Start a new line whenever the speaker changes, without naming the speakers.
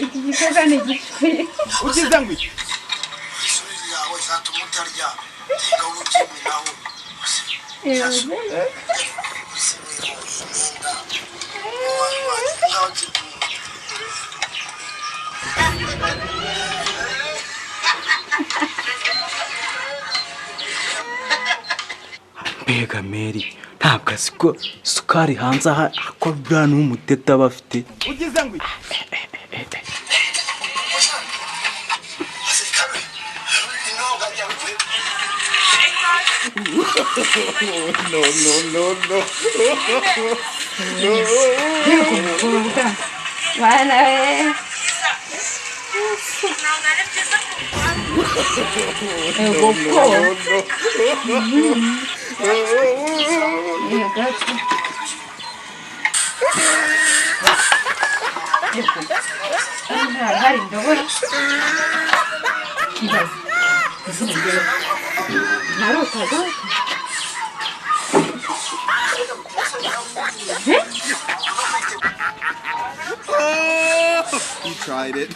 Iki gikorwa ni igikwiye.
Ugize ngo iki?
Ishuri ryawe zatuma utarya ingabo ukiminaho.
Mbega Mary, ntabwo azi ko isukari hanze aha ko buriya n'umuteta aba afite.
Ugize ngo iki?
No, no, no, no.
Bana we. Ego ko. Ego. Hari indobo. Kibazo. Narotaga.
He tried it.